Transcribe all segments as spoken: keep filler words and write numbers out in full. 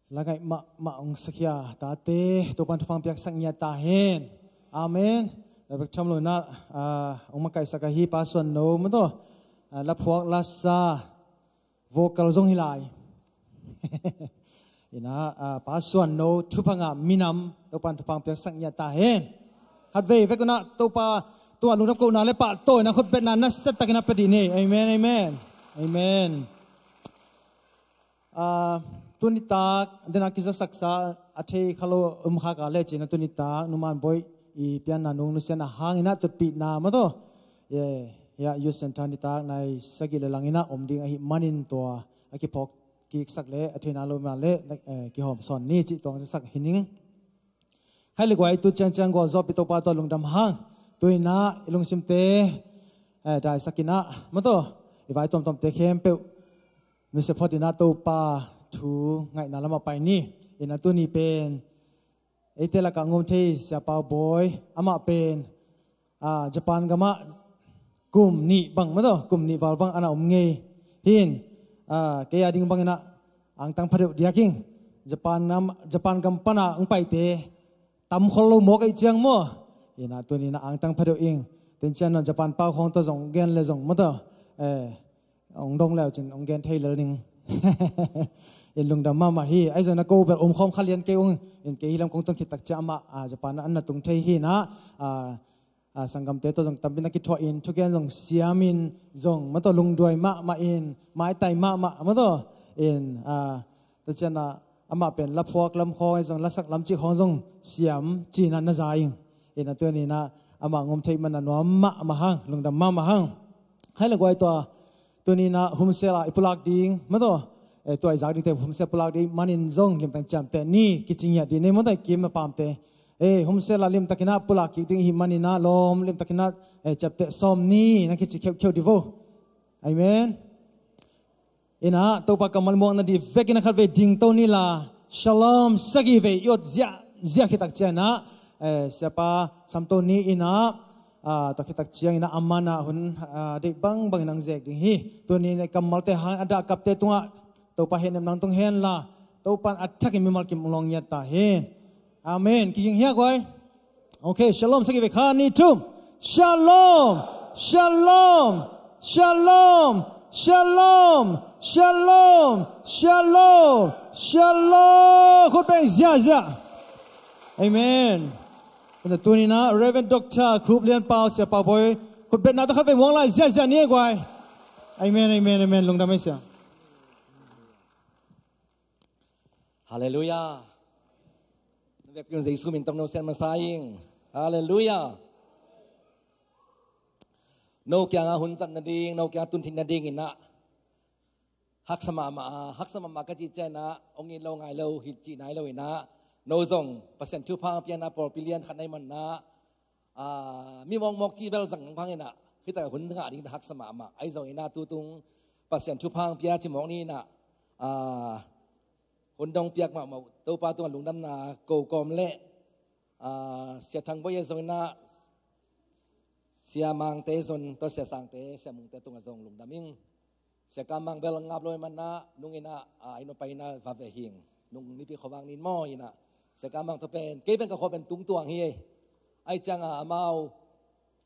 La ngaih mahmah hong sakhia tate Topan thupha piaksak ngiat ta hen. Amen. La bek tham lo inah, ah, hong makaihsak ahi Pa Suan No maw taw, ah, la phuak la sa, vocal zong hi lai. Inah, ah, Pa Suan No thupha ngah minam Topan thupha piaksak ngiat ta hen. Khatvei vek unah Topa tua lungdam kohna le pahtawi na khutbetna nasia takin a pia dih ni. Amen, amen. Amen. Ah, tuni tak dena kizasaksa a thei kha lo um khak a le cina tuni tak numan boih i pianna nung nusianna hang inah tutpihna maw taw, eh, hiah Youth Center ni tak nai sagih le lang inah om ding ahih manin tua a kiphawk kiksak le a theina lo ma le, eh, kihawm sawn ni cih tuang zaksak hi ning. Khai le guai, tu ciangciang gualzawhpi Topa tua lungdam hang. Tu inah i lungsimte, eh, daisak inah maw taw, i vai tuamtuamte khempeuh nusia phot inah Topa thu ngaihna lamah pai ni. Inah tuni pen eite lakah ngum thei Sia Pau Bawi, amah pen, ah, Japan gamah kum nih bang maw taw, kum nih val bang ana om ngei hi in, ah, kei a ding bang inah angtang phadeuh diak ing. Japan nam, Japan gam pana hong paite tam khol lo mawk ahih ciang maw. Inah tuni inah angtang phadeuh ing. Tencian nawn Japan pau khawng tawh zong gen le zong maw taw, eh, hong dong leu cin hong gen thei lel ning. In lungdam mahmah hi. Ahi zong inah ko bel um khawm kha lian kei ung. In kei hi lam kong tun khit tak ciang amah, ah, Japan ah an na tung thei hi inah, ah, ah, sanggamte tawh zong tampi na kithuah in, thugen zong siamin zong maw taw, lungduai mahmah in, maitai mahmah maw taw. In, ah, tua cianah amah pen la phuak lam khawng ahi zong, la sak lam cih khawng zong siam cina na za ing. Inah tuni inah amah ngum theih man a nuam mahmah hang, lungdam mahmah hang. Khai le guai, tua tuni inah humsel ah i pulak ding maw taw, eh, tua i zak dingte humsel pulak ding manin zong limtang ciamteh ni, kici ngiat dih ni maw taw, i kim a pamte. Eh, humsel ah limtak inah pulak kik ding ahih man inah lawm limtak inah, eh, ciapteh sawm ni na kici kheuhkheuh dih vo. Amen. Inah Topa kammal muakna dih vek inah khatvei dingto ni la, Shalom sagih vei i ot ziahziah khit tak ciang inah, eh, Siapa Samto ni inah, ah, tua khit tak ciang inah a man ah hun, ah, deih bangbang inah hong zek ding hi. Tuni inah kammalte hang a dahkapte tungah Topa hehnem nang tung hen la, Topa in a thakin mimal kim hong lawng ngiat ta hen. Amen. Kiging hiak guai. Ok, shalom sagih vei, khat, nih, thum. Shalom, shalom, shalom, shalom, shalom, shalom, shalom. Khut beng ziahziah. Amen. Tuni inah Reverend Doctor Khup Lian Pau, Sia Pau Bawi khutbetna tawh khatvei muang lai ziahziah ni guai. Amen, amen, amen. Lungdam ei sia. Halleluiah. Vekpi un Jesu min tawh no sian masa ing. Halleluiah. No kiangah hun zat nading, no kiangah tun theih nading inah haksa mahmah a, haksa mahmah ka cih ciang inah hong it lo ngai lo hi cih nai lo inah, no zong Pasian thupha piakna pawlpi lian khat na hih man inah, ah, mi mawkmawk cih bel zang bang inah, hi tak hun ngah ding bel haksa mahmah. Ahi zong inah tutung Pasian thupha pia ci mawk ni inah, ah, hun dong piak mahmah uh Topa tungah lungdamna ko kawm le, ah, Sia Thang Bawi a zong inah, Sia Mangte zong, tua Sia Sangte, Sia Mungte tungah zong lungdam ing. Sia Kam Mang bel ngap lo ahih man inah, nung inah, ah, a inn ah pai inah va ve hing. Nung nipi khuavak ni in maw inah, Sia Kam Mang tawh pen, kei pen ka khua pen tungtuang hi ei. Ahih ciangah amau,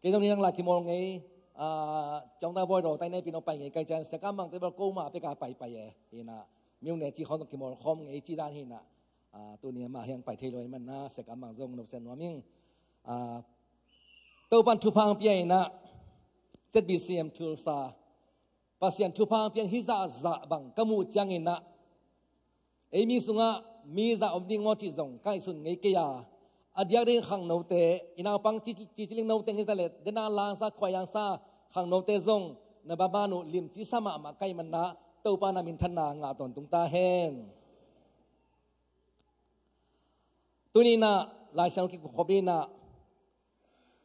kei zong ni nang la kimawl ngei, ah, Ciang Dau Bawi Daw tai nai pi nong pai ngei ka hih ciang, Sia Kam Mangte bel ko mah pek a paipai e. Inah, mi ung ne cih khawng zong kimawl khawm ngei cih dan hi inah, ah, tuni amah hiang pai thei lo ahih man inah, Sia Kam Mang zong no sian nuam ing. Ah, Topan thupha pia inah, Z B C M Tulsa, Pasian thupha pian hi zahzah bang ka muh ciang inah, ei mi sungah mi zah om ding maw cih zong ka ngaihsun ngei kei a, a diak ding khangnote, i naupang ci, ci, ci ling note ngei ta le, dena langsa, khuaiangsa khangnote zong na bamban uh limci sa mahmah ka hih man inah, Topa na minthanna ngah tawntung ta hen. Tuni inah Lai Siangtho kikhop inah,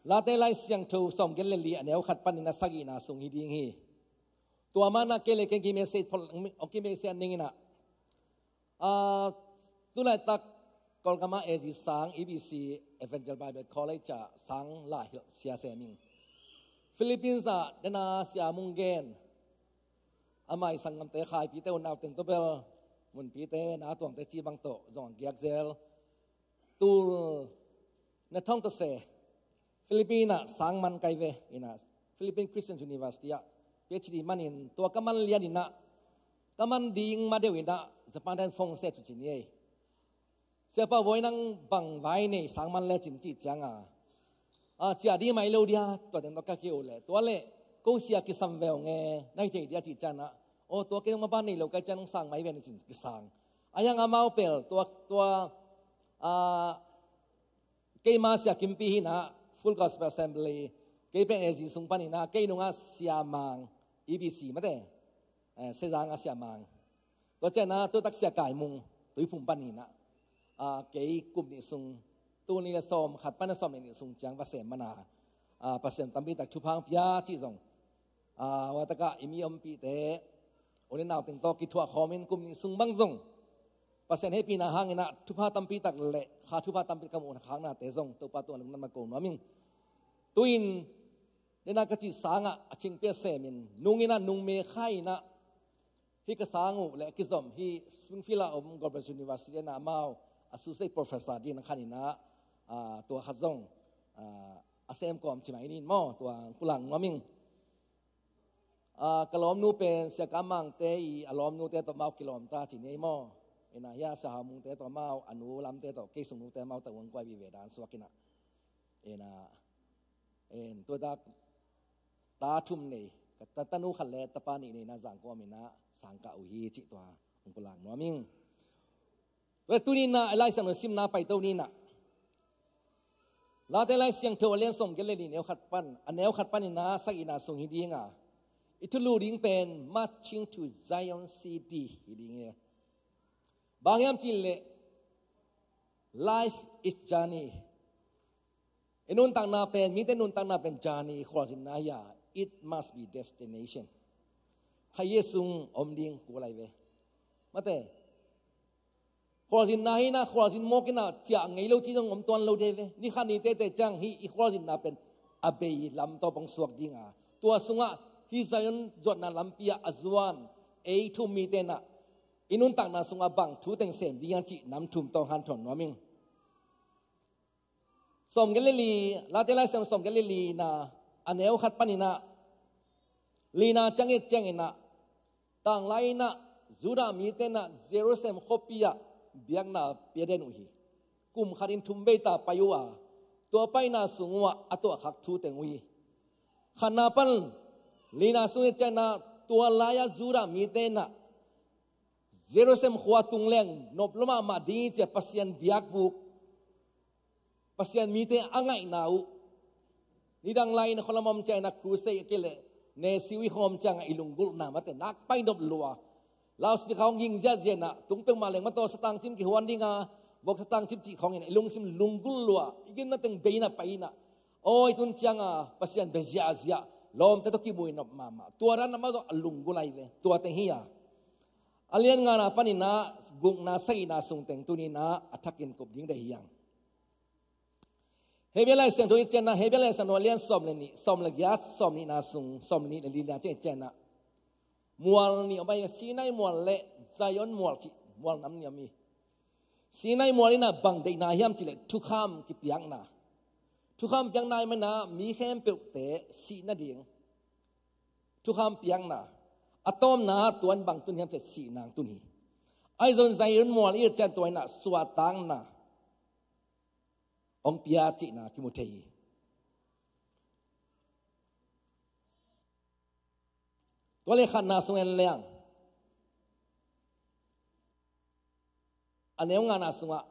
Late Lai Siangtho sawmgiat le li a neu khat panin a sagihna sung hi ding hi. Tua manah kei le kei ki message phot, ki message ning inah, ah, tulaitak Kawlgam ah A G sang, E B C Evangel Bible College ah sang la hilh sia sem ing. Philippines ah dena Sia Mung Gen, amah i sanggamte Khaipite unaute tawh bel Munpite, na tuangte ci bang tawh zong a giak zel. Tul na thawng tawh se Philippines ah sang man kai ve, ina Philippine Christian University ah PhD manin tua ka man lian inah, ka man ding ma deuh inah Japan ten phone se tu ci ni ei. Siapa Bawi, nang bang vai nei sang man le cin cih cianga, a, ciah ding mai lo dia, tua teng tawh ka kiu le, tua le ko sia kisam ve ung e, na hi thei dia cih ciangah, aw, tua kei zong maban nei lo kai ciang nang sang mai ve na cin kisang. A hiang amau pel tua, tua, a, keima Sia Kimpi hinah, Full Gospel Assembly, kei pen A Z sung paninah, kei nungah Sia Mang, E B C mate, eh, Sezang a Sia Mang. Tua cianah tutak Sia Kai Mung, Tuiphum paninah, ah, kei kum nih sung, tul nih le sawm khat pan a sawm nih sung ciang va sem mana, ah, Pasian tampi tak thupha hong pia cih zong, ah, tua takah i mi ompihte, u le nau teng tawh kithuah khawmin kum nih sung bang zong Pasian hehpihna hanginah thupha tampi tak le kha thupha tampi tak ka muh khaknate zong Topa tungah lungdam na ko nuam ing. Tu-in, nena ka cih sangah a cingpi a semin, nunginah nungme kha inah, hih ka sang uh le a kizom hih Springfield a om Gospel University na amau Associate Professor ding na khaninah, ah, tua khat zong, ah, a sem kawm ci mai nin maw, tua hong pulak nuam ing. Ah, ka lawmnu pen Sia Kam Mangte i a lawmnute tawh amau kilawm ta ci ni ei maw. Ina hia Sia Hau Mungte tawh amau, a nu lamte tawh, kei sungnute amau tawh hong kuai vive dan suak inah. Ina, en, tua dak ta thum nei, ka ta, tanu khat le tapa nih nei na zang kawm inah sang kah uh hi cih tua hong pulak nuam ing. Tua tuni inah, a Lai Siangtho simna paito ni inah. Late Lai Siangtho a lian sawm giat le nih neu khat pan, a neu khat pan inah sagihna sung hi dinga, i thulu ding pen Marching to Zion City hi ding hi. Bang hiam cih leh, life is journey. I nuntakna pen, mite nuntakna pen journey, khualzinna hi a, it must be destination. Kha Jesu sung om ding kul lai ve. Mate, khualzinna hi inah, khualzin mawk inah ciah ngei lo ci zong om tuan lo de ve. Ni khat ni tete ciang hih i khualzinna pen a bei lam tawh hong suak dinga, tua sungah hih Zion zuatna lampi ah a zuan ei thu-um mite inah i nuntakna sungah bang thu teng sem ding hiam cih nam thum tawh hanthawn nuam ing. Sawm giat le li, Late Lai Siangtho sawm giat le lina, a neu khat pan inah, lina ciang et ciang inah, tanglai inah Judah mite inah Jerusalem khuapi ah biakna pia den uh hi. Kum khatin thum vei ta pai uh a, tua paina sung uh ah a tuahkhak thu teng uh hi. Khatna pan lina sung et ciang inah, tua lai-ah Judah mite inah Jerusalem khua tung leng nop lua mahmah ding hi ci-a Pasian biakbuk, Pasian mite a ngaihna uh. Nidang lai-in a khualam om ciangin a crusade a kei leh nesiu i khawm ciangin i lunggulhna mate nak pai nop lua. Loudspeaker hong ging ziahziah inah, tung peuhmah leng mataw satang cim kihuan dinga, vok satang cim cih khawngin i lungsim lunggulh lua, i ginna teng bei inah pai inah, aw, i tun cianga Pasian bia ziahziah, lawmte tawh kimu i nop mahmah. Tua dan amah tawh a lunggulh lai ve, tua teng hi a. A lian ngana paninah gukna sagihna sung teng tuninah a thakin kup ding deih hi hang. Hebru Lai Siangtho i cianna, Hebru Lai Siangtho a lian sawm le nih, sawm le giat, sawm nihna sung, sawm le nih le lina cian i cianna, mual nih om a hi, Sinai mual le Zion mual cih mual nam nih om hi. Sinai mual inah bang deihna hiam cih leh thukham kipiakna. Thukham piakna i manah mi khempeuhte sih nading thukham piakna. A tawpna tuan bang tun hiam cih leh sihna tun hi. Ahi zong Zion mual i et ciang tua inah suahtakna hong pia cihna kimu thei hi. Tua le khatna sung en leng, a neu ngana sungah,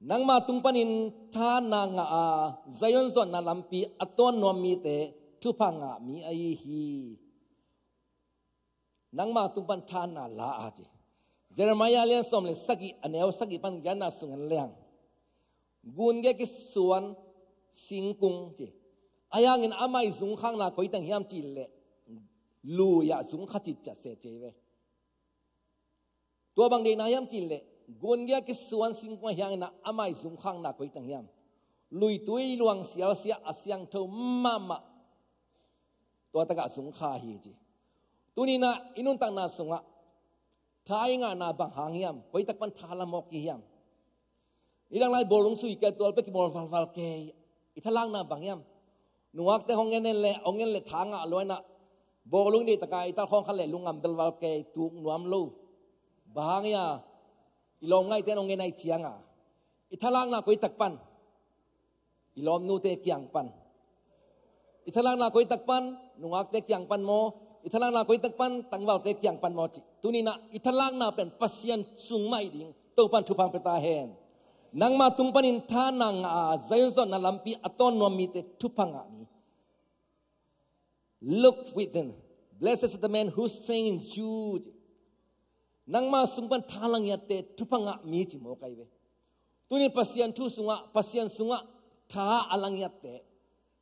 nangma tung panin thahatna ngah a, Zion zuatna lampi a tuan nuam mite thupha ngah mi ahi hi. Nangma tung pan thahatna la a ci. Jeremiah lian sawm le sagih, a neu sagih pan giatna sung en leng, gunge kisuan singkung ci. Ahi hangin amah i zungkhakna koi teng hiam cih leh, lui-ah zungkha citciat se ci ve. Tua bang deihna hiam cih leh, gunge kisuan singkung ahi hangin amah i zungkhakna koi teng hiam? Luitui luang sialsia a siangtho mahmah, tua takah zungkha hi ci. Tuninah i nuntakna sungah Tha i ngahna bang hang hiam? Koi tak pan tha la mawk i hiam? Nidang lai bawlung sui kei, tual pek kibawl valval kei, i thalakna bang hiam? Nungakte hong en en le, hong en le tha ngah luaina, bawlung i deih taka i tal khawng khat le lungam belval kei, tuk nuam lo. Bang hang hia? I lawm ngaihte hong en ahih cianga. I thalakna koi tak pan? I lawmnute kiang pan. I thalakna koi tak pan? Nungakte kiang pan maw? I thalakna koi tak pan? Tangvalte kiang pan maw ci. Tuni-in ah i thalakna pen Pasian sung mah hi ding. Topa'n thupha pia ta hen. Nangma tung panin tha na ngah a, Zion zawhna lampi a tawn nuam mite thupha ngah mi. Look within. Blessed is the man whose strength is you. Nangma sung pan tha la ngiatte thupha ngah mi ci mawk ahi ve. Tuni Pasian thu sungah, Pasian sungah tha a la ngiatte,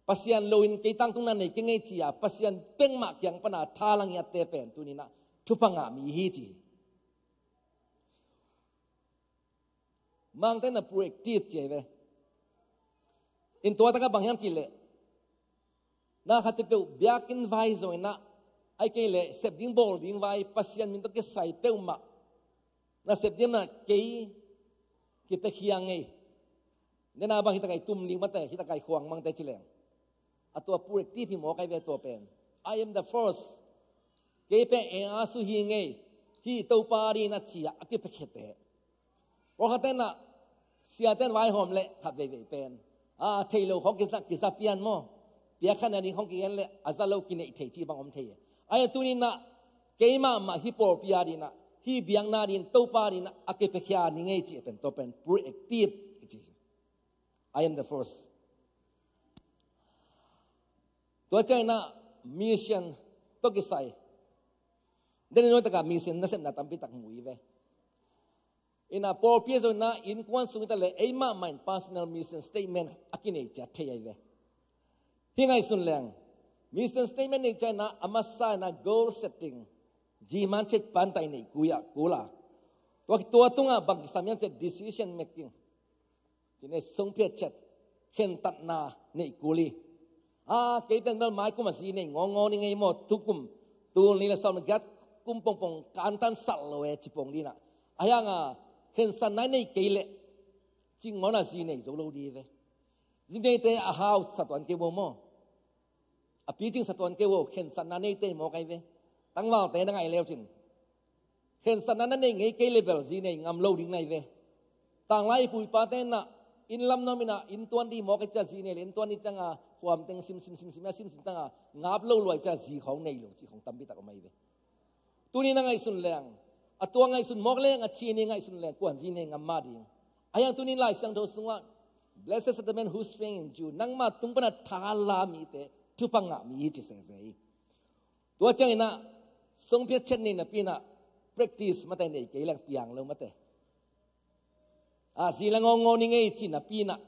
Pasian lo-in kei tangtungna nei kei ngei ci-a Pasian bek mah kiang pana tha la ngiatte pen tuni-in ah thupha ngah mi hi ci. Mangte na proactive ci ahi ve. In tua takah bang hiam cih leh, na khat peuh biakinn vai zong in ah, ahih kei leh sep ding bawl ding vai, Pasian min tawh kisai peuhmah na sep ding na kei kipiakhia ngei. Nena bang hi takai tum ding mate, hi takai khuang mangte ci leng, a tua proactive hi mawk ahi ve tua pen. I am the first. Kei pen e a su hi ngei. Hih Topa ding a ci-a a kipiakhiate. Pawlkhatte in ah siate'n vaihawm leh khat veivei pen, a, thei lo khawng kisa, kisa pian maw? Piakkhiatna ding khawng kigen leh a za lo kineih thei cih bang om thei e. Ahi tuni-in ah keimah mah hih pawlpi a ding ah, hih biakna ding, Topa ding ah a kipiakhia ni ngei cih pen, tua pen proactive kici. I am the first. Tua ciangin ah mission tawh kisai, den in nuai takah mission nasepna tampi tak mu hi ve. In ah pawlpi zong in ah innkuan sung hi ta leh ei mahmah in personal mission statement a kinei ci-a thei ahi ve. Hih ngaihsun leng, mission statement nei ciangin ah a masa in ah goal setting, zi man chet pan tai nei kul a, kul a. Tua, tua tungah bang kisam hiam cih leh decision making. Ci-in ah song phiat chet, khentatna nei kul hi. A, kei pen bel mai kum a zi nei ngawngawn ing ei maw, tu kum, tul nih le sawm le giat kum pongpong ka antan salh lo e ci pong ding in ah. Ahi hang a, khensatna nei kei leh, cing ngawn a zi nei zo lo ding hi ve. Zi neite a hau sa tuan kei vo maw? A picing sa tuan kei vo, khensatna neite mawk ahi ve. Tangvalte na ngaih le uh cin, khensatna na nei ngei kei leh bel zi nei ngam lo ding na hi ve. Tanglai i pu i pate in ah inn lam nuam in ah inn tuan ding mawk ahi ciang zi nei leh inn tuan ding ciangin ah khuam teng sim sim sim sim a sim sim ciangin ah ngap lo lua ahi ciang zi khawng nei lo cih khawng tampi tak om ahi ve. Tuni na ngaihsun leng, a tua ngaihsun mawk leng, a ci ni ngaihsun leng, kua'n zi nei ngam mah ding. Ahi hang tuni Lai Siangtho sungah, "Blessed is the man whose strength is you." Nangma tung pana tha la mite thupha ngah mi hi ci sese hi. Tua ciangin ah song phiat chet nei napi in ah practice mate nei kei leng piang lo mate. A, zi la ngawngawn ing ei ci napi in ah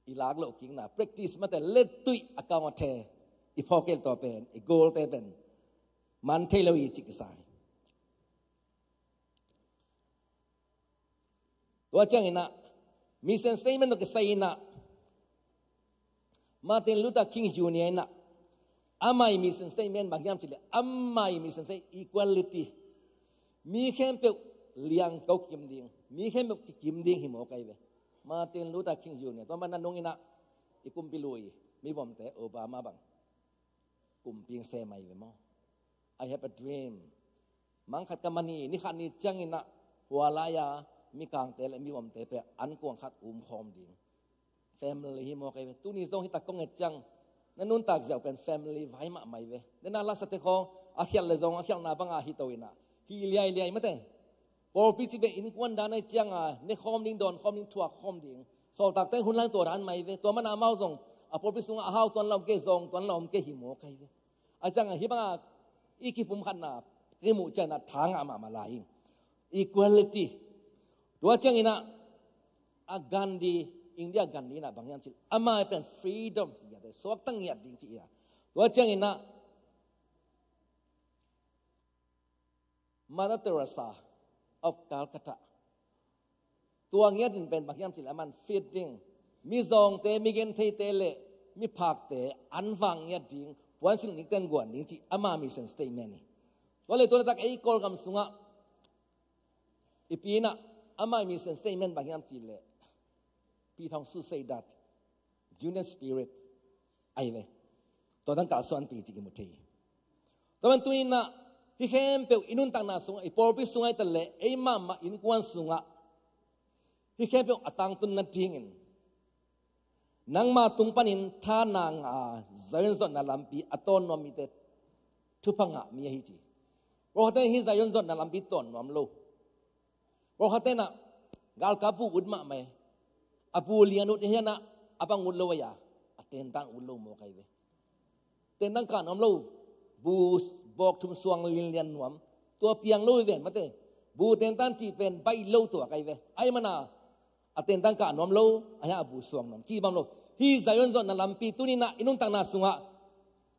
i lak loh kikna, practice mate lettui a kau a the, i phawk kei leh tua pen, i goal te pen man thei lo hi cih kisai. Tua ciangin ah mission statement tawh kisai in ah Martin Luther King Junior in ah ama' mission statement bang hiam cih leh, ama' mission statement equality. Mi khempeuh liangko kikim ding, mi khempeuh kikim ding hi mawk ahi ve. Martin Luther King Junior, tua man a nung in ah i kumpi lui, mi vomte, Obama bang, kumpi sem ahi ve maw. "I have a dream. Mang khat ka man hi, ni khat ni ciangin ah hua lai-a mikangte le mivomte pen ankuang khat um khawm ding." Family hi mawk ahi ve. Tuni zong hi tak kong et ciang, na nuntak ziau pen family vai mahmah hi ve. Nena lasate khawng a khialh le zong a khialhna banga hi to in ah, hi liailiai mate. Pawlpi cih pen innkuan dan ahi cianga ne khawm ding, dawn khawm ding, thuak khawm ding. Sawltakte hun lai tua dan mah hi ve. Tua mana amau zong a pawlpi sungah a hau tuan la om kei, zawng tuan la om kei hi mawk ahi ve. A ciangah hih banga i kipumkhatna, kimuh ciangin ah tha ngah mahmah lai hi. Equality. Tua ciangin ah a Gandhi, India Gandhi in ah bang hiam cih leh, ama' pen freedom hi a, suakta ngiat ding ci hi a. Tua ciangin ah Mother Teresa of Calcutta, tua ngiat in pen bang hiam cih leh, aman feeding, mizawngte, migentheite le miphakte an vak ngiat ding, puansilh nikten guan ding cih ama' mission statement hi. Tua le tua le tak ei Kawlgam sungah i pi in ah, amah mission statement bang hiam cih leh, Pi Thong Su Sei Dat, Union Spirit ahi ve. Tua tangka suanpi cih i mu thei. Tua man tuni in ah, hih khempeuh i nuntakna sungah, i pawlpi sungah hi ta leh, ei mahmah innkuan sungah hih khempeuh a tangtun nadingin, nangma tung panin tha na ngah a, Zion zuatna lampi a tawn nuam mite thupha ngah mi ahi ci. Pawlkhatte hih Zion zuatna lampi tawn nuam lo. Pawlkhatte in ah galkap bu ut mahmah e. A bu lian ut hi a, a bang ut lo a, a tentan ut lo mawk ahi ve. Tentan kah nuam lo. Bu bawk thum suang lianlian nuam, tua piang lo hi ven mate. Bu tentan cih pen baih lo tua ahi ve. Ahih manin a tentan kah nuam lo, a hia a bu suang nuam cih bang lo. Hih Zion zuatna lampi tuni in ah i nuntakna sungah,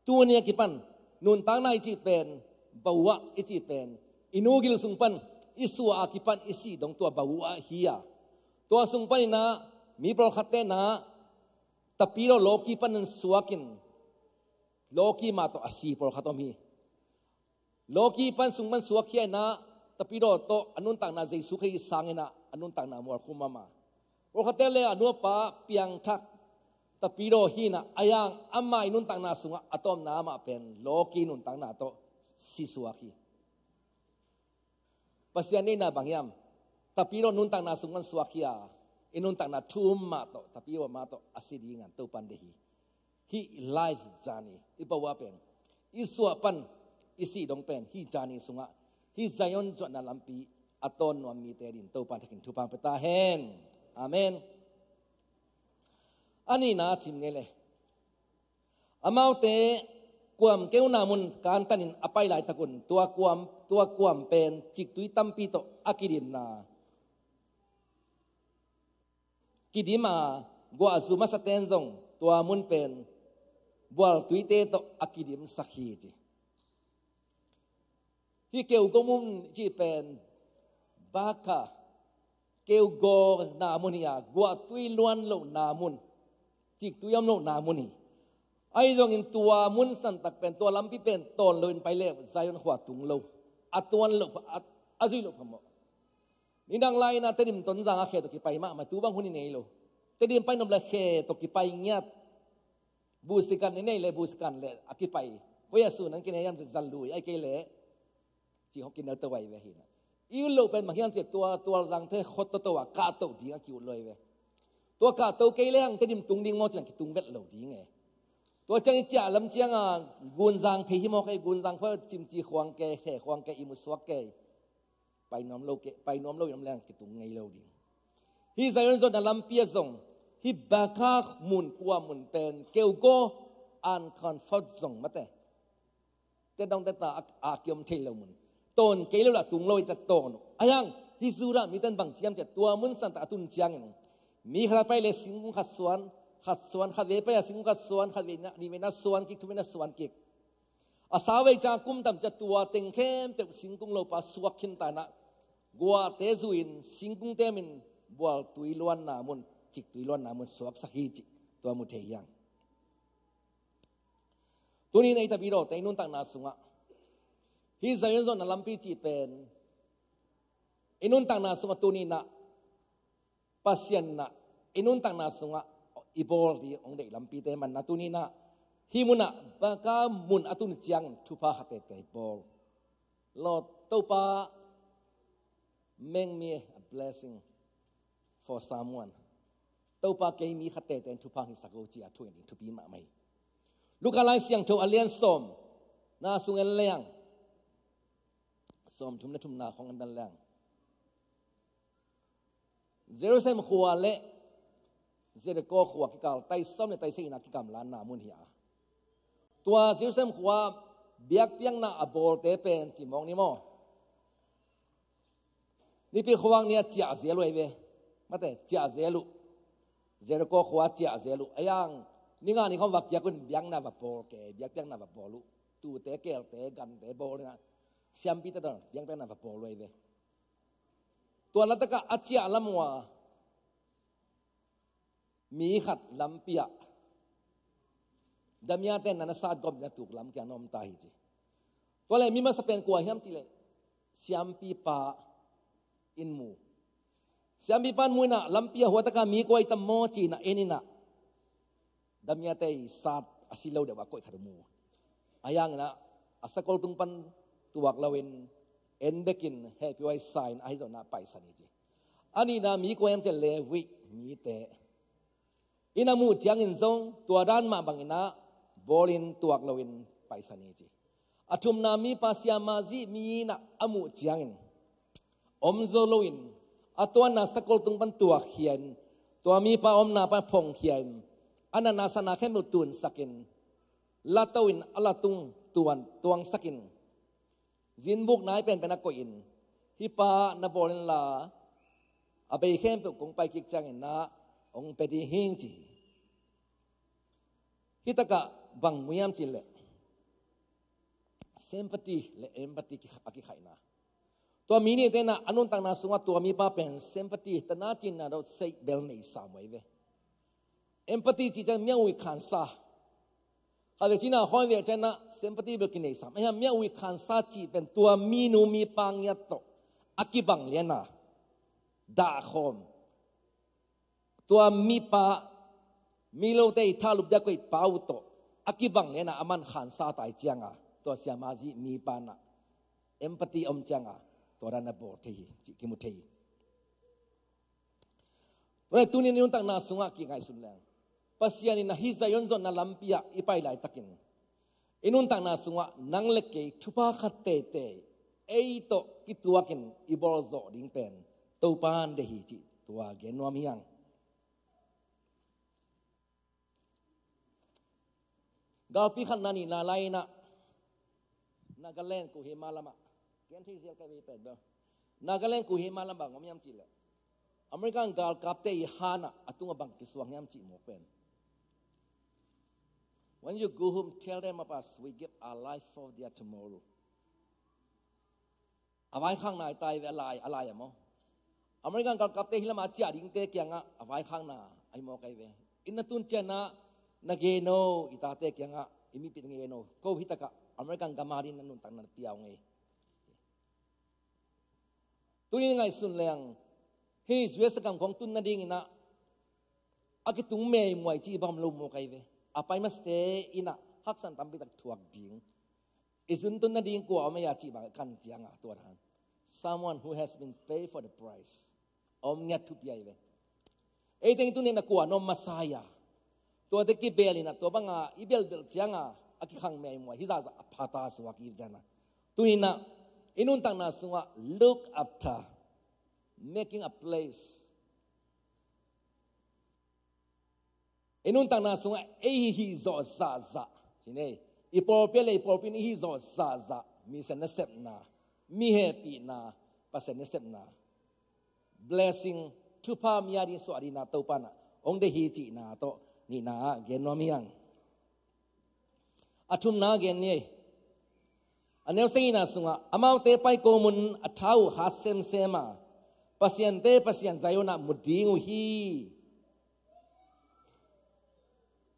tuni a kipan nuntakna i cih pen bawah i cih pen, i nu gil sung pan i suah a kipan i sih dong tua bawah hi a, tua sung panin ah mi pawlkhatte in ah tapidaw lawki pan in suakin, lawki mah tawh a si pawlkhat om hi. Lawki pan sung pan suak hi a, tapidaw tawh a nuntakna Jesu Khrih sangin ah a nuntakna mualkhum mahmah. Pawlkhatte le a nu a pa piangthak tapidaw hi in ah, a hang amah i nuntakna sungah a tawpna mah pen lawki nuntakna tawh si suak hi. Pasian deihna bang hiam? Tapidaw nuntakna sung pan suak hi a, i nuntakna thu um mah tawh, tapidaw mah tawh a si ding a Topa'n deih hi. Hih life journey, i bawah pen, i suah pan i sih dong pen, hih journey sungah hih Zion zuatna lampi a tawn nuam mite adingin Topa'n thakin thupha pia ta hen. Amen. A nihna cim ni le, amaute kuam keuna mun kantanin a pai laitakun tua kuam, tua kuam pen ciktui tampi tawh a kidimna, kidim a, guahzu masate'n zong tua mun pen bualtuite tawh a kidimsak hi ci. Hih keugaw mun cih pen, baka, keugawna mun hi a, guahtui luan lohna mun, ciktui om lohna mun hi. Ahi zongin tua mun santak pen, tua lampi pen tawn loin pai le Zion khua tung lo, a tuan loh, a, a zuih loh phamawh. Nidang lai-in a Tedim Tonzang a khe tawh kipai mahmah, tu bang hun i nei lo. Tedim pai nop le khe tawh kipai ngiat. Busikan i nei le busikan le a kipai. Koi a sun an kinei hiam cih zan lui, ahih kei leh cih hong kinei to ahi ve hi na. I ut loh pen bang hiam cih leh tua Tualzangte khot toto a kahto ding a ki-ut lo ahi ve. Tua kahto kei leng Tedim tung ding maw cih leng kitung vet lo ding e. Tua ciang i ciah lam ciang a Gunzang phei hi mawk e, Gunzang khua Cimci khuang kei, khe khuang kei, i mu suak kei. Pai nuam lo kei, pai nuam lo i om leng kitung ngei lo ding. Hih Zion zuatna lampi ah zong, hih Baka mun, kua mun pen keugaw, uncomfort zone mate. Te dong te ta a, a kiom thei lo mun. Tawn kei lo la tung lo i ca tawn. Ahi hang, hih Judah mite'n bang ci hiam cih leh tua mun santak a tun ciangin, mi khat a pai le singkung khat suan, khat suan, khat vei pai a singkung khat suan, khat vei na, nih vei na suan kik, thum vei na suan kik. A sau vei ciang a kum tam ciang tua teng khempeuh singkung lopa suak khin ta in ah, guahte zui-in singkungte min bualtui luanna mun, ciktui luanna mun suaksak hi cih tua mu thei hi hang. Tuni-in ei tapidawte i nuntakna sungah, hih Zion zuatna lampi cih pen i nuntakna sungah tuni-in ah Pasian in ah i nuntakna sungah i bawl ding hong deih lampite manna tuni-in ah, hih munah Baka mun a tun ciangin thupha khat teitei bawl. Lord, Topa, make me a blessing for someone. Topa, kei mi khat teitei in thupha hong hisak o, ci-a thu ngen ding thupi mahmah hi. Luka Lai Siangtho a lian sawm, na sung en leng, sawmthum le thumna khawng en dan leng, Jerusalem khua le Jericho khua kikal tai sawm le tai sagihna kigamlatna mun hi a, tua Jerusalem khua biakpiakna a bawlte pen ci mawk ni maw, Nipi khuavak ni-a ciah zel uh ahi ve. Mate, ciah zel uh. Jericho khua ciah zel uh. Ahi hang, ni nga ni khawng va kiak un, biakna va bawl kei, biakpiakna va bawl uh. Tuute, keelte, gante bawl in ah, siampite tawh biakpiakna va bawl uh ahi ve. Tua laitak ah a ciah lam uh a, mi khat lampi ah, damiate na na sat gawp ding a tuk lam kiang na om ta hi ci. Tua leh mi masa pen kua hiam cih leh siampipa in mu. Siampipa in mu in ah, lampi ah hua taka mi kua i tam maw ci in ah en in ah, damiate i sat a si lo deuh a koih khat mu. Ahi hangin ah a sakol tung pan tuak loin en bekin hehpih huai sa in ahi zongin ah paisan hi ci. A nihna mi kua hiam cih leh Levi mite in a muh ciangin zong tua dan mah bangin ah bawlin tuak loin paisan hi ci. A thumna mipa siamah zih mi in ah a muh ciangin om zo loin a tuanna sakol tung pan tuakkhia in, tua mipa omna pan phongkhia in, a natna satna khempeuh tunsakin, lato in a latung tuan tuangsakin, zinbuk nai penpen a koihin, hih pa na bawl inla a bei khempeuh kong pai kik ciangin ah hong pia ding hi ci hi. Hih takah bang mu hiam cih leh sympathy le empathy a kikhaihna. Tua mi nihte in ah a nuntakna sungah tua mipa pen sympathy, tana cinna deuh seih bel nei sam uh ahi ve. Empathy cih ciang miah ui khansa. Khatvei cih na hawi ve ciang ah sympathy bel kinei sam. Ahi hang miah ui khansa cih pen tua minu mipa ngiat tawh a kibang lian a, dahkhawm. Tua mipa, milote i thalup dia koih pa uh tawh a kibang lian a, a man khansa tai ciang a, tua siamah zih mipa in ah empathy om ciang a, tua dan a bawl thei hi cih kimu thei hi. Tua leh tuni in i nuntakna sungah kingaihsun leng, Pasian in ah hih Zion zonna lampi ah i pai laitakin, i nuntakna sungah nang le kei thupha khat teitei ei tawh kituakin i bawlzawh ding pen Topa in deih hi cih tua gen nuam hi hang. Galpi khat na nihna lai in ah Nagaland, Kohima lamah, gen thei zel ka hi pen bel, Nagaland Kohima lamah bang om hiam cih leh, American galkapte i han ah a tungah bang kisuang hiam cih mawk pen, "When you go home, tell them about us. We give our life for their tomorrow." A vaikhakna hi ta hi ve, a lai, a lai a maw. American galkapte hih lamah a ciah dingte kiangah a vaikhakna ahi mawk ahi ve. In na tun ciang ah na gen o, i tate kiangah, i mipite na gen o, ko hih takah American gam a ding na nuntakna na pia ung ei. Tuni in ngaihsun leng, hih U S a gam khawng tun nadingin ah a kitung meimuai cih bang om lo mawk ahi ve. A pai masate in ah haksatna tampi tak thuak ding, i zun tun nading kua om ei a cih bang kan ciang a, tua dan, someone who has been paid for the price, om ngiat thupi ahi ve. Ei teng tuni in ah kua na om masa hi a, tuate kibel in ah, tua bang a i belbel ciang a, a kikhang meimuai hi zahzah a pha ta suak hi ciang a. Tuni in ah i nuntakna sungah look after, making a place. I nuntakna sungah ei hih zawh zahzah, ci ni ei, i pawlpi le i pawlpi in i hih zawh zahzah, mi sem nasepna, mi hehpihna, Pasian nasepna, blessing, thupha mi a ding suah dingna Topa in ah hong deih hi cihna tawh nihna ah gen nuam hi hang. A thumna gen ni ei. A neu sagihna sungah, amaute paikawm un, a tha uh hat semsem a, pasiante Pasian Zion ah mu ding uh hi.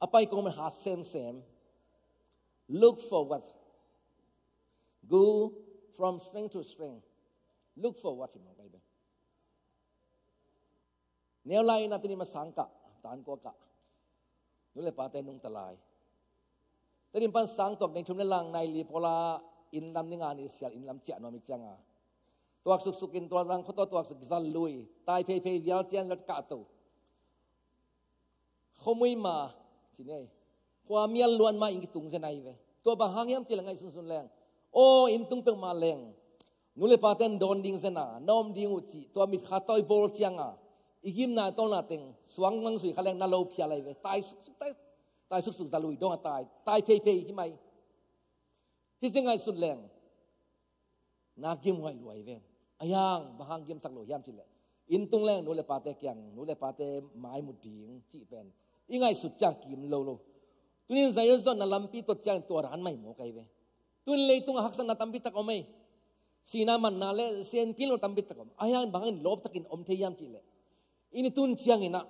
A paikawm un hat semsem. Look forward. Go from strength to strength. Look forward hi mawk ahi ve. Neu lai in ah Tedim a sang kah, tan kua kah, nu le pate nungta lai. Tedim pan sang tuak nai thum le lang nai li pawl a inn lam ni nga ni sial inn lam ciah nuam hi ciang a, tuak suksuk in tualzang khuataw tuak suk, zal lui, tai pheiphei vial ciang vial kah to. Khuamui ma, ci ni ei. Khua mial luan ma inn kitung zen ahi ve. Tua bang hang hiam cih leh ngaihsunsun leng, aw, inn tung peuhmah leng, nu le pate in dawn ding zen a, na om ding uh cih, tua mitkha tawi bawl ciang a, i gimna tawlna teng suang mang sui kha leng na lo phial ahi ve. Tai suksuk, tai, tai suksuk, zal lui dong a tai, tai pheiphei hi mai. Hih ci ngaihsun leng, na gimhuai lua hi ven. Ahi hang, bang hang gimsak lo hiam cih leh, inn tung leng nu le pate kiang, nu le pate mai mu ding cih pen i ngaihsut ciang kim lo lo. Tuni in Zion zonna lampi tot ciang tua dan mah hi mawk ahi ve. Tuni in leitung a haksatna tampi tak om ei. Sihna manna le senpi lo tampi tak om. Ahi hang bang hangin lawptakin om thei hiam cih leh, i ni tun ciangin ah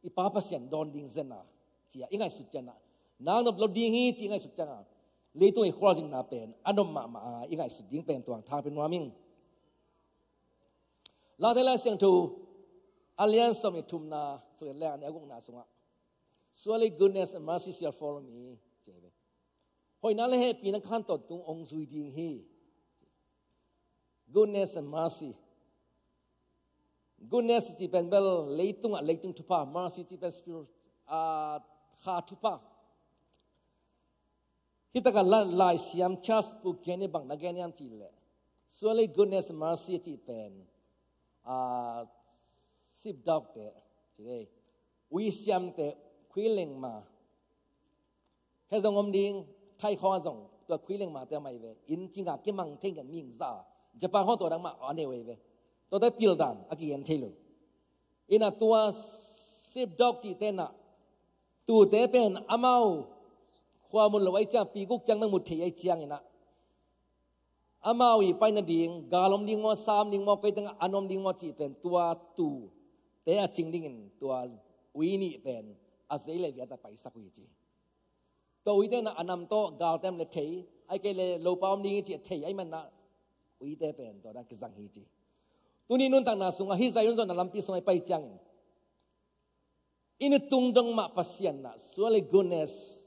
i Pa Pasian dawn ding zen a, ci a i ngaihsut ciang a, nang nop lo ding hi cih i ngaihsut ciang a, Leitung i khualzinna pen a nop mahmah a, i ngaihsut ding pen tuang thang pen nuam ing. Late Lai Siangtho a lian sawm le thumna, suk le a gukna sungah, "Surely goodness and mercy shall follow me," ci hi ve. Hoihna le hehpihna ka khantawn tung hong zui ding hi. Goodness and mercy. Goodness cih pen bel leitungah leitung thupha, mercy cih pen spirit, ah, kha thupha. Hi takah la-, Laisiam Charles Spurgeon in bang na gen hiam cih leh, "Surely goodness and mercy," cih pen, ah, sheepdog te, ci leh, uisiam te, khuilengma, he zong om ding, thai khawng a zong, tua khuilengma te a mai ve. Inn cinga kimang thei ngen mihing za. Japan khawng tua dang mah a nei ve. Tua te pildan a kigen thei lo. Inah tua sheepdog cih te nah, tute pen amau khua mun lo ai ciang, pi guk ciang nang mu thei ai ciang inah, amau i pai nading, gal om ding maw, sa om ding maw, kei tengah an om ding maw cih pen tua tute a cing dingin tua ui nih pen a zei le viat a paisak uh hi ci. Tua uite nah a nam tawh gal tem le thei, ai kei le lopa om ding hi ci a thei ai man nah uite pen tua dan kizang hi ci. Tuni nuntakna sungah hih Zion zuatna lampi sungah i pai ciangin, i nutung dong mah Pasian nah, "Surely goodness,"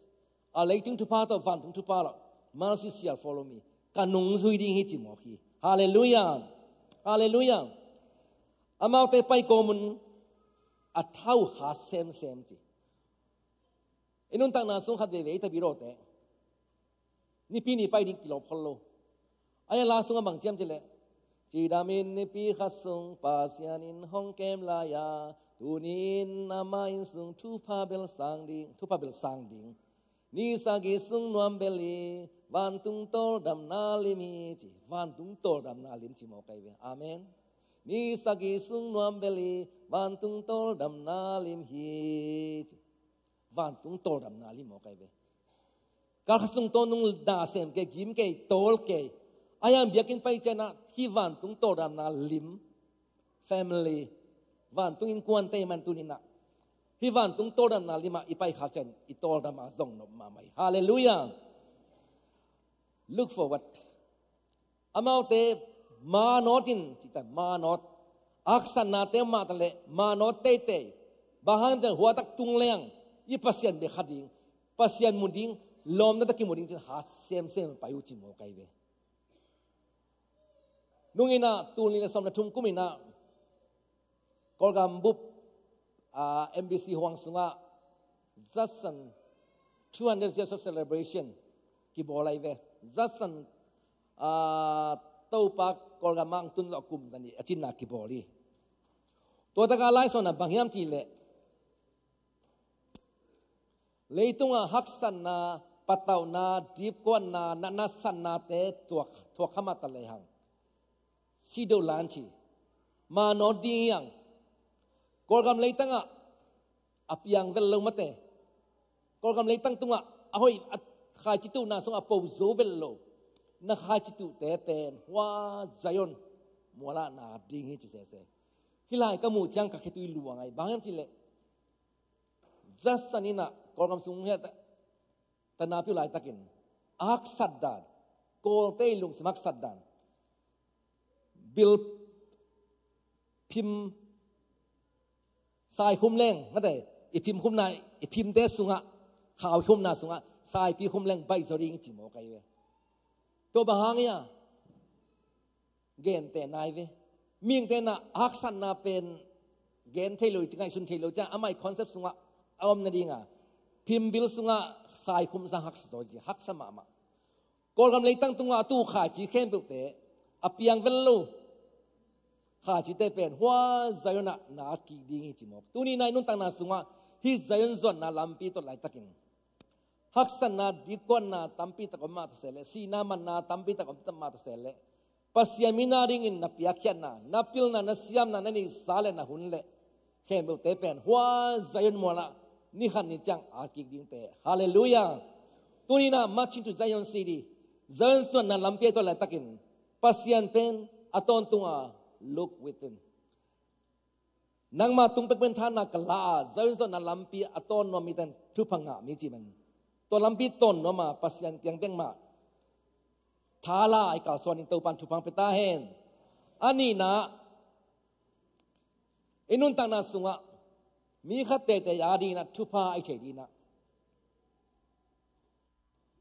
a leitung thupha tawh vantung thupha lo, "mercy shall follow me," ka nung zui ding hi ci mawk hi. Halleluiah. Halleluiah. Amaute pai kawmun a thau ha semsem ci. I nuntakna sung khat veve i tabi rawte, Nipi ni pai ding kilawm khol lo. Ai a la sungah bang ciam cih leh, "Cidamin nipi khat sung Pasian in hong kem lai-a, tuni-in amah inn sung thupha bel sang ding, thupha bel sang ding. Ni sagih sung nuam bel hi, vantung tawldamna lim hi," ci. Vantung tawldamna lim ci mawk ai ve. Amen. "Ni sagih sung nuam bel hi, vantung tawldamna lim hi," ci. Vantung tawldamna lim mawk ai ve. Kal khat sung tawh nung na sem kei, gim kei, tawl kei. Ai a biakinn pai ciangin ah hih vantung tawldamna lim, family, vantung innkuante man tuni-in ah hih vantung tawldamna limah i pai khak ciangin i tawldam a zong nop mahmah hi. Halleluiah. Look forward. Amaute manawt in, cih ciang manawt, haksatnate mah ta leh manawt teitei. Bang hang hiam cih leh hua tak tung leng i Pasian bia kha ding, Pasian mu ding, lawmta tawh kimu ding ci-in ha semsem pai uh ci mawk ai ve. Nung in ah tul nih le sawm le thum kum in ah Kawlgam bup, ah, M B C huang sungah Judson two hundred years of celebration kibawl ai ve. Judson, ah, Topa Kawlgam ah hong tun zawh kum za nih a cinna kibawl hi. Tua tak a laisawmna bang hiam cih leh, leitungah haksatna, patauhna, dipkuatna, natna, satnate tuak, thuak kha mah ta lehang, si deuh lai ci. Manawt ding hi hang. Kawlgam leitang ah a piang vet lo mate. Kawlgam leitang tungah a hoih, a khaici tuhna sungah a po zo vet lo. Na khaici tuhte pen hua Zion mual ah na at ding hi ci sese. Hih lai ka muh ciang ka khitui luang ai. Bang hiam cih leh, Judson in ah Kawlgam sung hiah ta, ta napi uh laitakin a haksat dan, Kawlte i lungsim haksat dan, bil phim, saikhum leng, mate, i phimkhumna, i phimte sungah, khaukhumna sungah saipi khum leng baih zaw ding hi ci mawk ai ve. Tua bang hang hiam? Gente nai ve. Mihingte in ah haksatna pen gen thei lo, ngaihsun thei lo ciang, amah i concept sungah a om nading a, phimbil sungah saikhum sang haksa zaw ci, haksa mahmah. Kawlgam leitang tungah a tu khaici khempeuhte a piang vet lo khaicite pen hua Zion ah na at kik ding hi ci mawk. Tuni-in ah i nuntakna sungah hih Zion zuatna lampi tawh laitakin haksatna, dipkuatna tampi tak om mah ta se leh, sihna manna tampi tak om mah ta se leh, Pasian mi na dingin na piakkhiatna, na pilna, na siamna, na neihsa le na hun le khempeuhte pen hua Zion mual ah ni khat ni ciang at kik dingte. Halleluiah. Tuni-in ah Marching to Zion City, Zion zuatna lampi tawh laitakin Pasian pen a tawntunga look within. Nangma tung pek pen thahatna ka la a, Zion zuatna lampi a tawn nuam mite in thupha ngah mi ci man. Tua lampi tawn nuam a Pasian kiang bek mah thala a i kalsuan ding Topa'n thupha pia ta hen. A nihna, i nuntakna sungah mi khat teitei a dingin ah thupha a i thei dingin ah,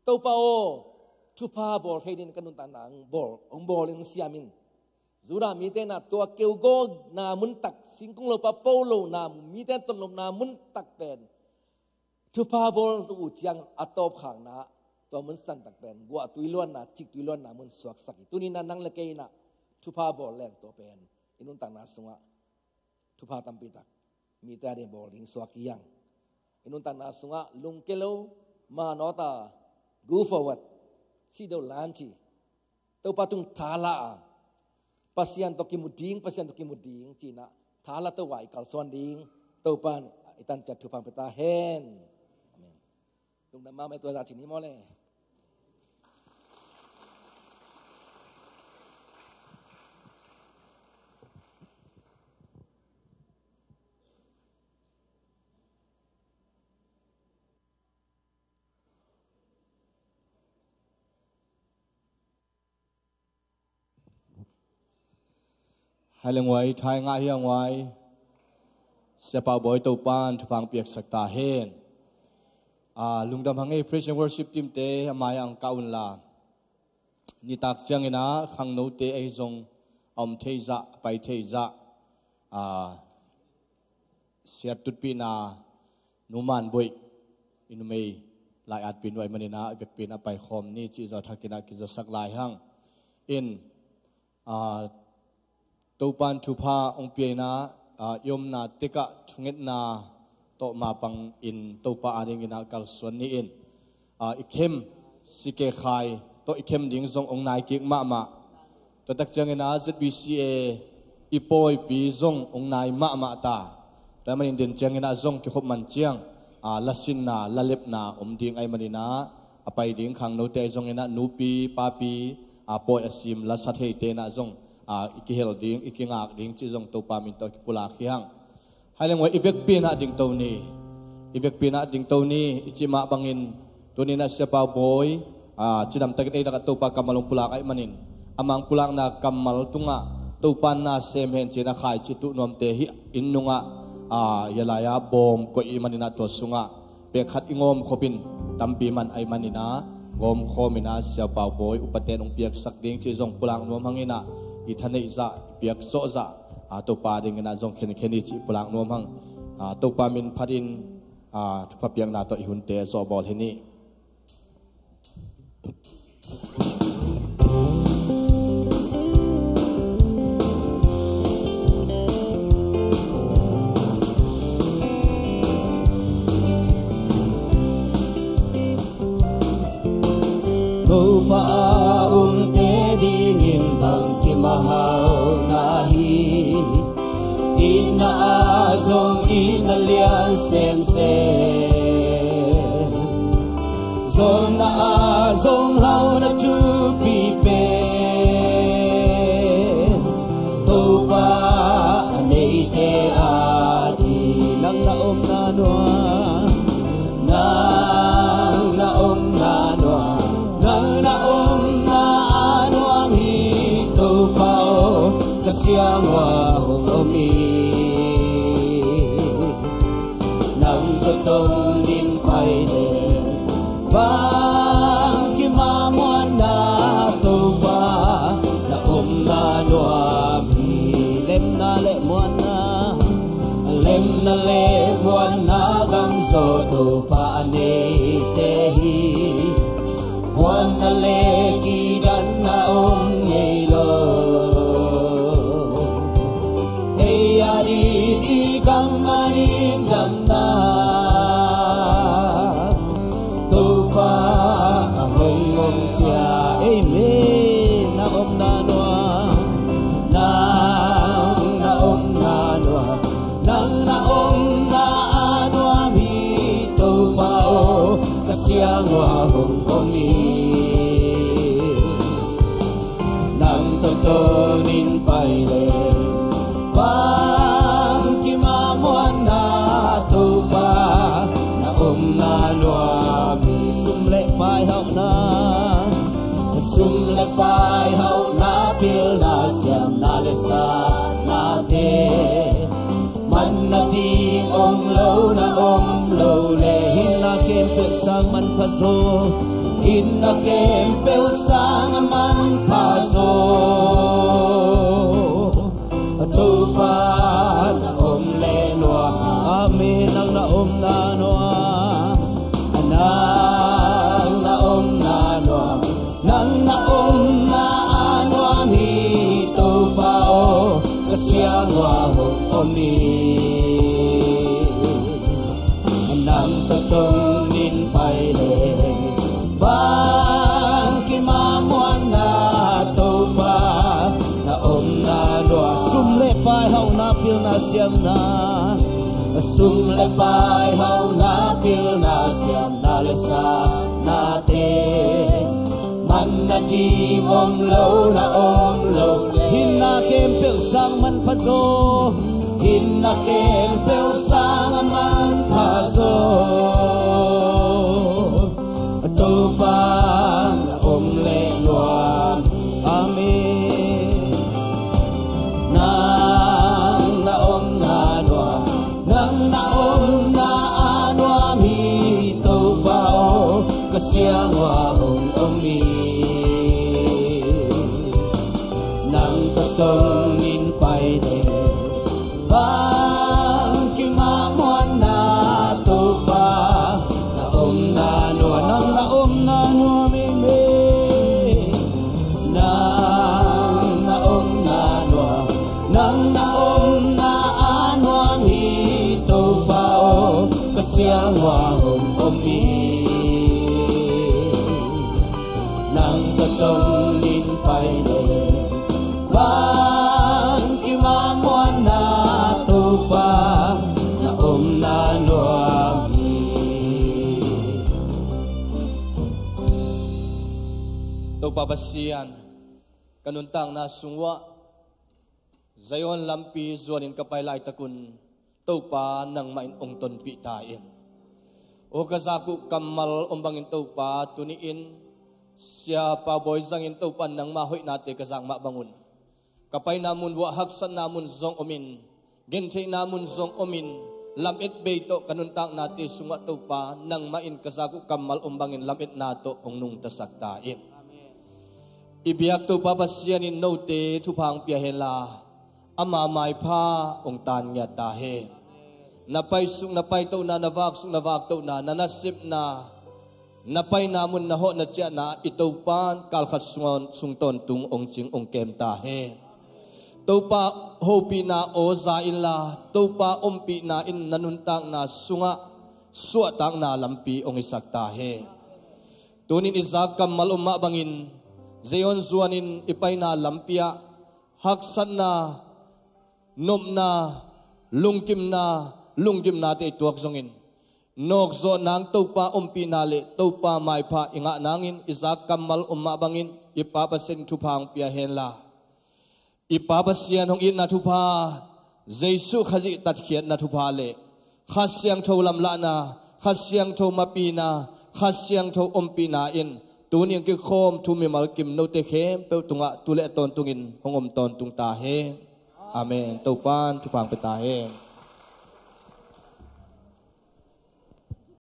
Topa aw, thupha bawl thei dingin ka nuntakna hong bawl, hong bawl in hong siam in. Judah mite in ah tua keugawl na mun tak, singkung lopa po lo na, mite tawh lo na mun tak pen thupha bawl uh ciang a tawpkhakna, tua mun santak pen guahtui luanna, ciktui luanna mun suaksak hi. Tuni-in ah nang le kei in ah thupha bawl leng tua pen i nuntakna sungah thupha tampi tak mite a ding bawl ding suak hi hang. I nuntakna sungah lungke lo, manawta, go forward, sit deuh lan ci, Topa tung thala a, Pasian tawh kimu ding, Pasian tawh kimu ding ci-in ah thala to a i kalsuan ding Topa'n i tan ciat thupha pia ta hen. Amen. Lungdam mahmah, tua zah ci ni maw le. Hai le nguai, thai ngah hi a nguai. Siapa Bawi, Topa'n thupha hong piaksak ta hen. A, lungdam hang ei, praise and worship team te a mai-ah hong kah unla. Nitak ciangin ah khangnote ahi zong a om thei zah, a pai thei zah. A, siat tutpihna Nu Man Boih, i numei lai-atpih nu ahih manin ah i vekpi in ah paikhawm ni cih zawh thakin ah kizasak lai hang. In, a, Topa'n thupha hong pia in ah, a, i omna tekah thungetna tawh mapang in Topa a dingin ah kalsuan ni in. A, i khem, C K Khai tawh i khem ding zong hong nai kik mahmah. Tua tak ciangin ah Z B C A i pawipi zong hong nai mahmah ta. Tua ahih manin den ciangin ah zong kikhop man ciang, a, lasinna, lalepna om ding ahih manin ah, a pai ding khangnote ahi zongin ah nupi, papi, a, pawi a sim, lasa theite in ah zong, a, i kihel ding, i kingak ding cih zong Topa min tawh kipulak hi hang. Hai le nguai, i vekpi in ah dingto ni. I vekpi in ah dingto ni i cih mah bangin, tuni-in ah Siapa Bawi, a, cidamtakin ei lakah Topa kammal hong pulak ahih manin, amah hong pulakna kammal tungah Topa'n na sem hen ci-in ah khaici tuh nuamte hih inn nungah, a, hi lai-ah bawm koih ahih manin ah tua sungah pek khat i ngawm khop in, tampi man ahih manin ah ngawm khawm in ah Siapa Bawi upaten hong piaksak ding cih zong pulak nuam hang in ah, i thaneih zah, i piakzawh zah, a, Topa dingin ah zong khenkhen hi cih pulak nuam hang. A, Topa min phat in, a, thupha piakna tawh i hunte zawh bawl hi ni. Topa a umte dingin bangkim a hau na hi. Itna ah zong itna lian semsem, zawhna ah zong hauhna thupi pen, Topa a neite ading. Nang na omna nuam, nang na omna nuam, nang na omna a nuam hi Topa aw, ka siang uah hong om hi. Nang tawh tong ding pai leh bangkim a muanna, Topa na omna nuam hi. Lemna le muanna, lemna le muanna gam zaw Topa a neite hi. Huatna le kidatna om ngei lo. Ei adingin i gam a nin damna, Topa a hong om ciang. Amen. Na omna nuam, nang na omna nuam, nang na omna a nuam hi Topa aw, ka siang uah hong om hi. Paihauhna, pilna, siamna le satnate, manna ding om lo, na om lo le. Hinna khempeuh sang manpha zaw. Hinna khempeuh sang manpha zaw. Topa na om le nuam. Amen. Nang na omna nuam. Nang na omna nuam. Nang na omna a nuam hi Topa aw, ka siangua hong om hi. Nang tawh tawngin pai le bang kimah muanna Topa na omna nuam. Sum le pai, hauhna, pilna, siamna. Sum le pai, hauhna, pilna, siamna le satnate, manna ding om lo, na om lo le. Hinna khempeuh sang manpha zaw. Hinna khempeuh sang manpha zaw. Topa na om le nuam. Amen. Nang na omna nuam. Nang na omna a nuam hi Topa aw, ka siangua hong om hi. Nang tawh tawngin pai le bang kimah muanna Topa na omna nuam. Nang na omna nuam, amen. Nang na omna nuam. Nang na omna a nuam hi Topa aw, ka siangua hong om hi. Nang tawh tawngin pai le bang kimah muanna Topa na omna nuam hi. Topa Pasian, ka nuntakna sungah Zion lampi zuanin ka pai laitakun Topa nangmah in hong tonpih ta in. Aw ka zak uh kammal om bangin Topa tuni-in Siapa Bawi zangin Topa nangma hoihnate ka zak mah bangun ka paina mun vuah haksatna mun zong omin, gentheihna mun zong omin, lamet bei tawh ka nuntaknate sungah Topa nangmah in ka zak uh kammal om bangin lametna tawh hong nungtasak ta in. I biak Topa Pasian in note thupha hong pia henla, ama maipha hong tan ngiat ta hen. Na paisuk na paitohna, na vaksuk na vaktohna, na nasepna, na paina mun, na hawhna ciahna i Topa in kalkhat sung, sung tawntung hong cing hong kem ta hen. Topa hopihna aw za inla, Topa ompihna in na nuntakna sungah suahtakna lampi hong hisak ta hen. Tunin i zak kammal om mah bangin Zion zuanin i paina lampi ah haksatna, nopna, lungkimna, lunggimnate i tuak zongin nawkzawh nang Topa ompihna le Topa maipha i ngah nangin i zak kammal om mah bangin i Pa Pasian thupha hong pia henla, i Pa Pasian hong itna thupha, Jesuh Khazih tatkhiatna thupha le Kha Siangtho lamlahna, Kha Siangtho mapina, Kha Siangtho ompihna in tuni hong kikhawm thu mimal kim note khempeuh tungah tu le tawntungin hong om tawntung ta hen. Amen. Topan thupha hong pia ta hen.